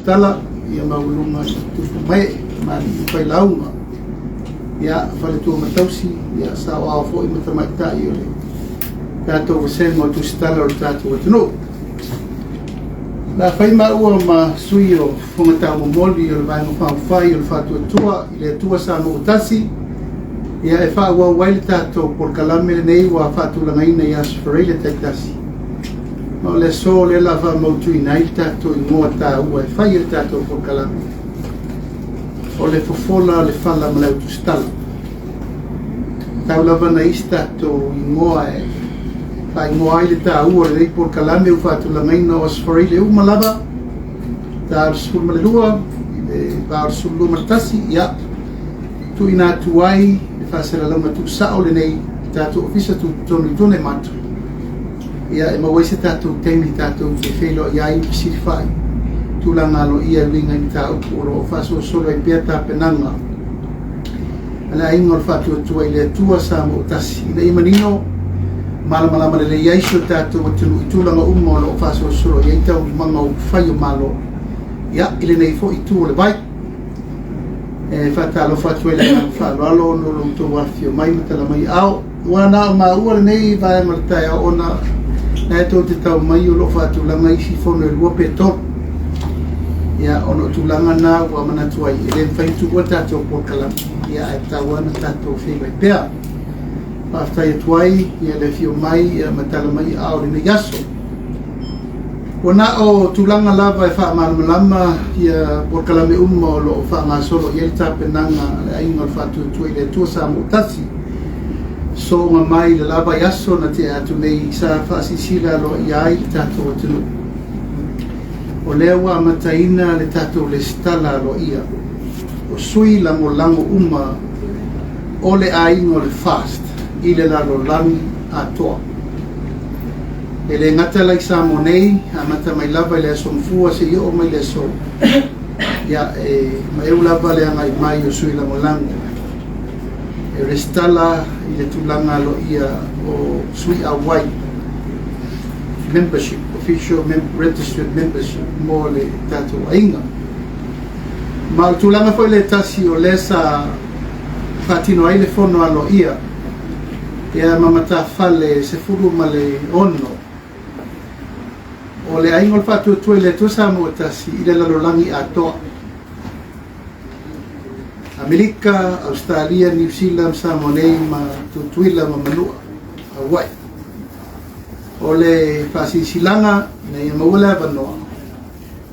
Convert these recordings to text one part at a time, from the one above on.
Tusitala, ia maualuga i tupu ma ee, ma alii ma failauga, ia, faletua ma tausi, ia, saoao foi ma tamaitai o le tatou vasega o Tusitala o le tatou atunuu. O le a fai maua ma sui o Fofoga Taumomoli o le Vaega Faaupufai o le Faatuatua i le Atua Samoa ua Tasi, ia e faaauau ai le tatou polokalame lenei ua faatulagaina i Aso Faraile taitasi. Ma o le aso lea o le a faamautuina ai le tatou igoa taua e fai e le tatou polokalame, o le Fofola o le Fala ma le Autusitala. Tau lava na i ai se tatou igoa e faaigoa ai le taua o lenei polokalame ua faatulagaina o Aso Faraile uma lava, ta o le 12 i le va o le 12:30, ia, tuuina atu ai le faasalalauga tuusao lenei i tatou ofisa tutotonu i Tuanaimato, ia, e maua ai se tatou taimi tatou te feiloai ai ma fesilafai tulaga aloaia e uiga i mataupu o lo o faasolosolo ai pea tapenaga a le Aiga o le Faatuatua i le Atua Samoa Tasi, ina ia manino malamalama lelei ai si o tatou atunuu i tulaga uma o lo o faasolosolo i ai taualumaga o upufai o Malo, ia, i lenei foi itu o le vai. E faatalofa atu ai i le agaga faaaloalo ona o lo outou afifio mai ma tala mai aao. Ua na o maua lenei vaega o le taeao ona na e tou te tau mai o lo o faatulaga isi fono e 2 pe 3. Ia, ona o tulaga na ua manatu ai e le mafai ona tuua le tatou polokalame, ia ae tatau lava ona tatou feiloai pea. Faafetai atu ai ia le afio mai ia ma tala mai aao i lenei aso. Ua na o tulaga lava e faamalamalama ia polokalame uma o lo o faagasolo i ai le tapenaga a le Aiga o le Faatuatua i le Atua Samoa Tasi. Soona mai le la vaiaso na tea atu nei sa faasilasila aloaia ai le tatou atunuu. O lea ua amataina le tatou lesitala aloaia o sui lagolago uma o le aiga o le FAST i le lalolagi atoa. E le gata la i Samoa nei, amata mai lava i le Aso Gafua seia oo mai le aso, ia, e maeu lava le agai mai o sui lagolago e resitala i le tulaga aloaia o sui auai, membership, official mem registered membership mo le tatou aiga. Ma o le tulaga foi lea tasi o lea sa faatino ai le fono aloaia ia ma matafale 16 o le Aiga o le Faatuatua i le Atua Samoa Tasi i le lalolagi atoa. Amerika, Ausetalia, Niu Sila ma Samoa nei ma Tutuila ma Manua, Hawaii. O le faasilasilaga ina ia maua le avanoa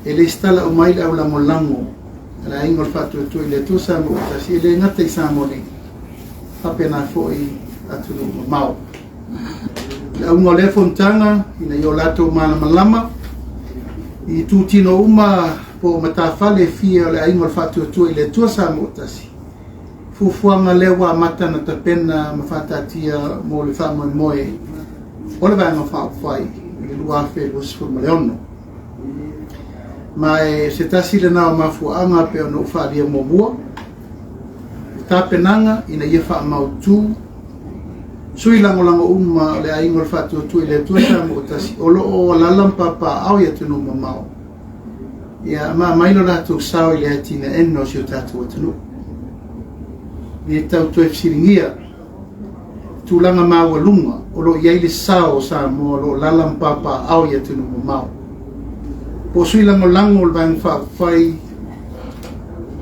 e lesitala uma ai le aulagolago a le Aiga o le Faatuatua i le Atua Samoa Tasi e le gata i Samoa nei, faapena foi atunuu mamao. Le auga o lea fonotaga ina ia o latou malamalama i itutino uma po o matafale e fia o le Aiga o le Faatuatua i le Atua Samoa Tasi, fuafuaga lea ua amata ona tapena ma faataatia mo le faamoemoe o le Vaega Faaupufai i le 2026. Ma e se tasi lena o mafuaaga pei ona ou faaalia muamua, le tapenaga ina ia faamautu sui lagolago uma o le Aiga o le Faatuatua i le Atua Samoa Tasi o lo o alala ma papaaao i atunuu mamao, ia ma aumai lo latou sao i le atinaeina o si o tatou atunuu. E le tau toe fesiligia tulaga maualuga o lo o i ai le sao o Samoa o lo o lala ma papaaao i atunuu mamao. Po o sui lagolago o le Vaega Faaupufai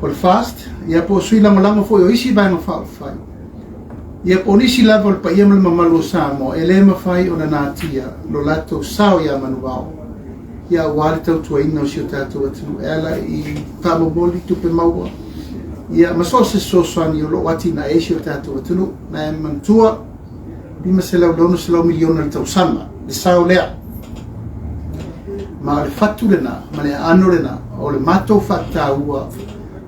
o le FAST, ia po o sui lagolago foi o isi Vaega Faaupufai, ia po o nisi lava o le paia ma le mamalu o Samoa e le mafai ona natia lo latou sao ia Manuvao, ia aua le tautuaina o si o tatou atunuu e ala i faamomoli tupe maua, ia ma so o se fesoasoani o lo o atinae ai si o tatou atunuu. Na e manatua, 500 i le 600 miliona i le tausaga, le sao lea. Ma o le fatu lena, ma le aano lena, o le matou faataua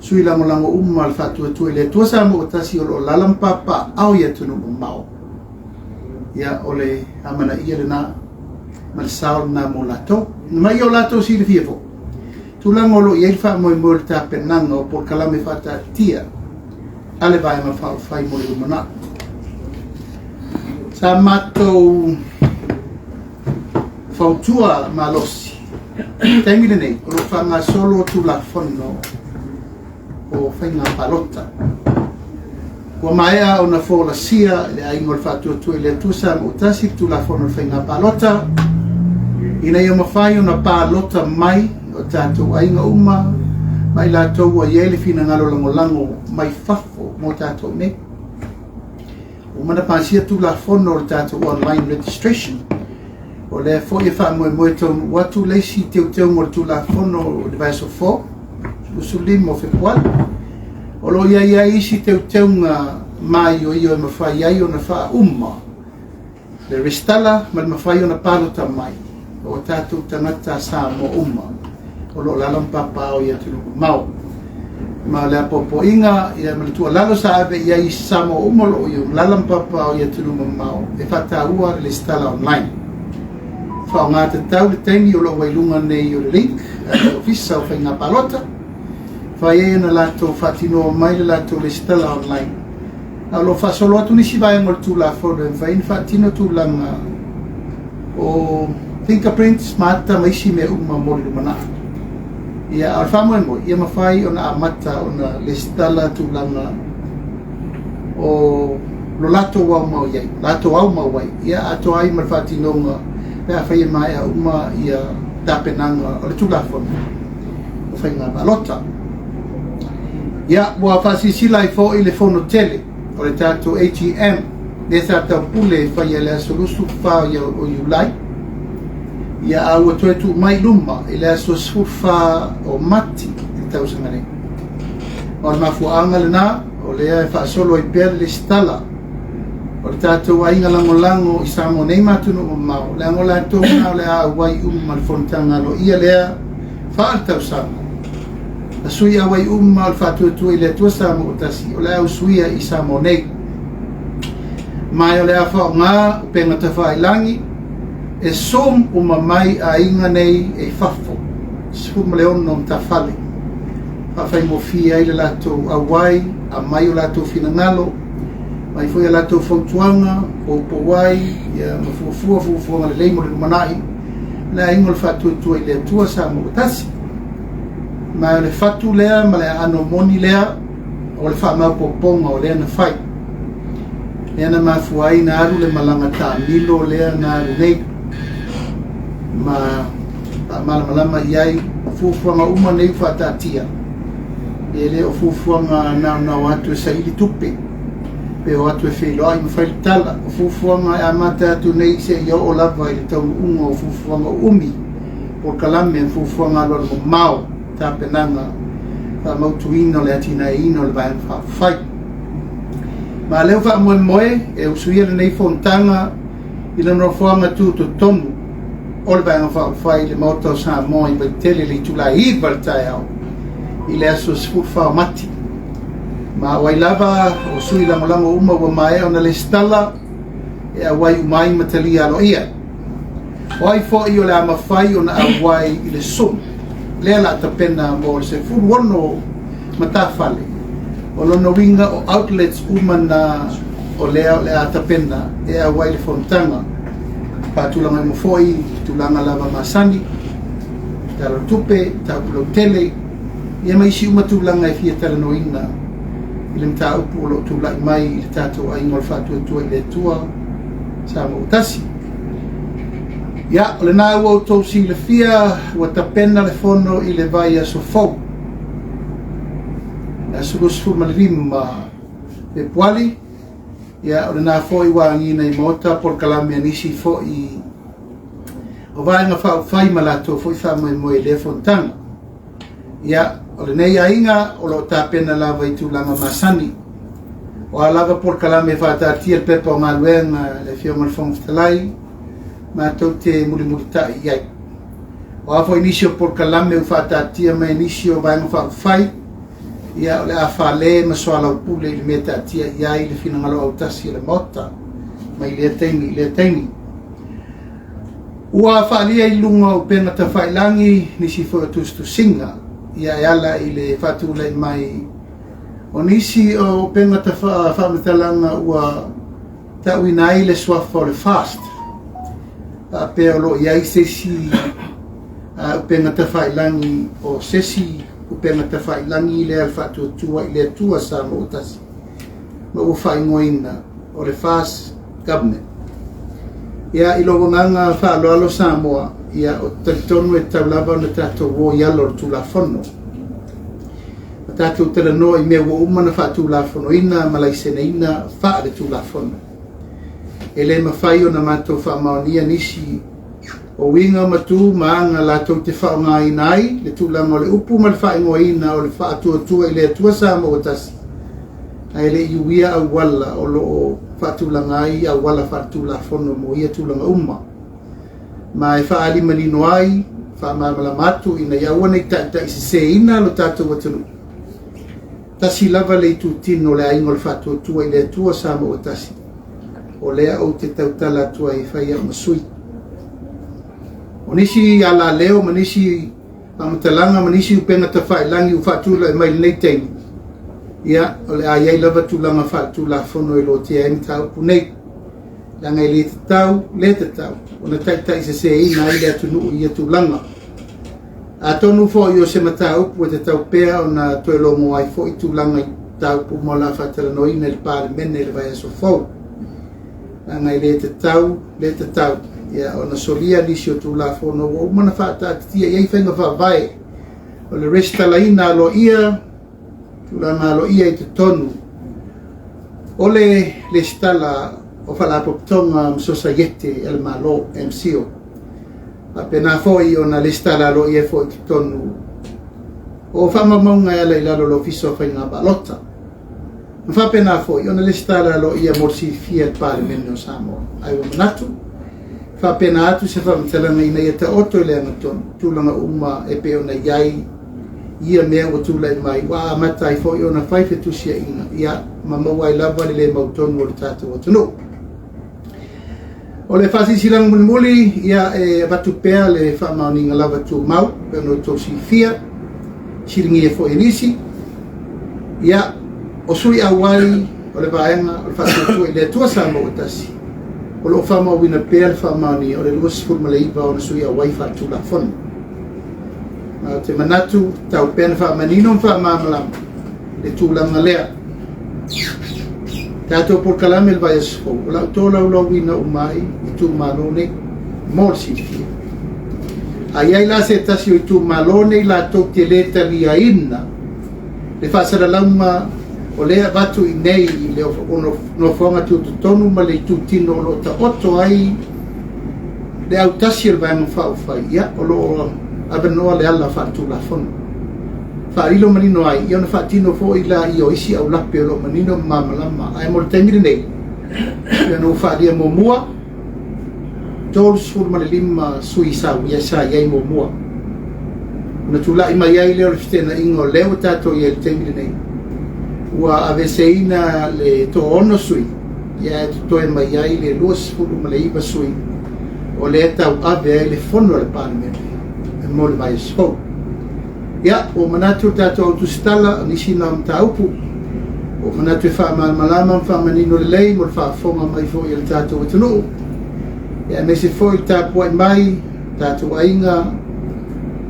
sui lagolago uma le Faatuatua i le Atua Samoa Tasi o lo o lala ma papaaao i atunuu mamao. Ia, o le amanaia lena ma le sao lena mo latou. Ma ia o latou silafia foi, tulaga o lo o i ai le faamoemoe o le tapenaga o polokalame faataatia a le Vaega Faaupufai mo le lumanai. Sa matou fautua malosi. Taimi lenei, o lo o faagasolo Tulafono o Faiga Palota. Ua maea ona folasia e le Aiga o le Faatuatua i le Atua Samoa Tasi le Tulafono o le Faiga Palota ina ia mafai ona palota mai o tatou aiga uma ma i latou ua i ai le finagalo lagolago mai fafo mo tatou nei. Ua uma ona pasia Tulafono o le tatou online registration. O lea foi e faamoemoe taunuu atu le isi teuteuga o le Tulafono o le vaiaso fou, 15 o Fepuari. O lo o i ai ai isi teuteuga maioio e mafai ai ona faauma le resitala ma le mafai ona palota mai o tatou tagata Samoa uma o lo o alaala ma papaaao i atunuu mamao. Ma o le apoapoaiga ia ma le tuualalo sa ave i ai i Samoa uma o lo o alaala ma papaaao i atunuu mamao e faataua le resitala online. Faaaoga tatau le taimi o lo o ua i luga nei o le link a le Ofisa o Faiga Palota, fai ai ona latou faatinoa mai le latou resitala online. A o lo o faasolo atu nisi vaega o le Tulafono e mafai ona faatino tulaga o fingerprints ma ata ma isi mea uma mo le lumanai. Ia, a o le faamoemoe, ia mafai ona amata ona lesitala tulaga o lo latou aumau ai, latou aumau ai, ia atoa ai ma le faatinoga pe afai e maea uma ia tapenaga o le Tulafono o Faiga Palota. Ia, ua faasilasila ai foi le fono tele o le tatou AGM lea sa taupule e faia i le aso 24 o Iulai, ia a ua toe tuu mai i luma i le aso 14 o Mati i le tausaga nei. Ma o le mafuaaga lena o lea e faasolo ai pea le lesitala o le tatou aiga lagolago i Samoa nei ma atunuu mamao, leaga o latou na o le a auai uma i le fonotaga aloaia lea faaletausaga. A sui auai uma o le Faatuatua i le Atua Samoa Tasi o le a usuia i Samoa nei. Ma o le a faaaoga upega tafailagi e zoom uma mai aiga nei e i fafo, 16 matafale, faafaigofie ai le latou auai, aumai o latou finagalo, aumai foi a latou fautuaga, poupou ai, ia, ma fuafua fuafuaga lelei mo le lumanai, le aiga o le Faatuatua i le Atua Samoa Tasi. Ma o le fatu lea ma le aano moni lea o le faamaopoopoga o lea na fai. Lea na mafua ai na alu le malaga taamilo lea na alu nei ma faamalamalama i ai fuafuaga uma nei ua faataatia. E le o fuafuaga na o atu e saili tupe pe o atu e feiloai ma fai le tala. O fuafuaga e amata atu nei seia oo lava i le taunuuga o fuafuaga uumi, polokalame ma fuafuaga alualu mamao, tapenaga faamautuina o le atinaeina o le Vaega Faaupufai. Ma lea ua faamoemoe e usuia lenei fonotaga i le nofoaga tutotonu o le Vaega Faaupufai i le Maota o Samoa i Vaitele i le itula e 9 i le taeao i le aso 14 o Mati. Ma o ai lava o sui lagolago uma ua maea ona lesitala e auai uma ai ma talia aloaia. O ai foi o le a mafai ona auai i le Zoom lea la tapena mo le 16 matafale, o lona uiga o outlets uma na o lea o le a tapena e auai le fonotaga. Faatulaga uma foi tulaga lava masani, tala o le tupe, mataupu lautele, ia ma isi uma tulaga e fia talanoaina i le mataupu o lo o tulai mai i le tatou aiga o le Faatuatua i le Atua Samoa Tasi. Ia, o lena ua outou silafia ua tapena le fono i le vaiaso fou, le aso 25 Fepuari. Ia, o lena foi ua agiga i Maota polokalame a nisi foi o Vaega Faaupufai ma latou foi faamoemoe i lea fonotaga. Ia, o lenei aiga o lo o tapena lava i tulaga masani. O a lava polokalame e faataatia le pepa o galuega a le Afioga i le Fofoga Fetalai, matou te mulimulitai i ai. O a foi nisi o polokalame ua faataatia mai e nisi o Vaega Faaupufai, ia o le a fale ma soalaupule i le mea e taatia i ai le finagalo autasi o le Maota mai lea taimi i lea taimi. Ua faaalia i luga o upega tafailagi nisi foi o tusitusiga ia e ala i le faatulai mai o nisi o upega faamatalaga ua tauina ai le suafa o le FAST, faapea o lo o i ai se isi Upega Tafailagi o sesi Upega Tafailagi lea a le Faatuatua i le Atua Samoa ua Tasi ma ua faaigoaina o le FAST Government. Ia, i lou agaga faaaloalo Samoa, ia, ou te talitonu e tatau lava ona tatou o i ala o le Tulafono. Ma tatou talanoa i mea ua uma ona faatulafonoina ma laiseneina faale-Tulafono. E le mafai ona matou faamaonia nisi o uiga ma tu ma aga latou te faaaogaina ai le tulaga o le upu ma le faaigoaina o le Faatuatua i le Atua Samoa ua Tasi, ae le i uia auala o lo o faatulaga ai auala faaletulafono mo ia tulaga uma. Ma e faaali manino ai, faamalamalama atu ina ia aua ne i taitaiseseina lo tatou atunuu. Tasi lava le itutino o le Aiga o le Faatuatua i le Atua Samoa ua Tasi, o lea ou te tautala atu ai e fai au ma sui. O nisi alaleo ma nisi faamatalaga ma nisi upega tafailagi ua faatulai mai i lenei taimi, ia, o le a i ai lava tulaga faaletulafono e lotea ai mataupu nei, leaga e le tatau, le tatau ona taitaiseseina ai le atunuu i ia tulaga. Atonu foi o se mataupu e tatau pea ona toe logo ai foi tulaga i mataupu uma o le a faatalanoaina i le Palemene i le vaiaso fou. Leaga e le tatau, le tatau, ia, ona solia nisi o Tulafono ua uma ona faataatitia i ai faiga faavae o le resitalaina aloaia, tulaga aloaia i totonu o le lesitala o Faalapotopotoga ma Sosaiete a le Malo, MCIL. Faapena foi ona lesitala aloaia foi i totonu o faamaumauga e ala i lalo o le Ofisa o Faiga Palota. Ma faapena foi ona lesitala aloaia mo le silafia e le Palemene o Samoa. Ae ua manatu, faapena atu se faamatalaga ina ia taoto i le agatonu tulaga uma e pei ona i ai ia mea ua tulai mai, ua amata ai foi ona fai fetusiaiga, ia, ma maua ai lava le le mautonu o le tatou atunuu. O le faasilasilaga mulimuli, ia, e avatu pea le faamaoniga lava tumau, pei ona outou silafia, siligia foi e nisi, ia, o sui auai o le vaega o le Faatuatua i le Atua Samoa ua Tasi, o lo o faamauina pea le faamaonia o le 29 o ona sui auai faaletulafono. Ma ou te manatu, tau pea na faamanino ma faamalamalama le tulaga lea. Tatou polokalame le vaiaso fou, o lau tolaulauina uma ai itumalo nei mo le silafia. A i ai la se tasi o itumalo nei latou te le taliaina le faasalalauga o lea e avatu i nei i le nofoaga tutotonu ma le itutino o lo o taoto ai le autasi o le Vaega Faaupufai, ia, o lo o avanoa le ala faaletulafono. Faalilo manino ai, ia ona faatino foi laia o isi aulape o lo o manino ma malamalama. Ae mo le taimi lenei, pei ona ou faaalia muamua, 35 sui sa sa i ai muamua. Ona tulai mai ai lea o le feteenaiga o lea ua tatou i ai i le taimi lenei. Ua aveeseina le toaono sui, ia e totoe mai ai le 29 sui o lea e tauave ai le fono a le Palemene mo le vaiaso fou. Ia, ua manatu le tatou au tusitala, o nisi na o mataupu, ua manatu e faamalamalama ma faamanino lelei mo le faafofoga mai foi a le tatou atunuu, ia aemaise foi le tapuai mai tatou aiga,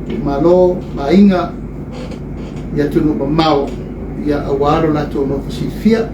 itumalo ma aiga i atunuu mamao, ia aua lo latou nofo silafia.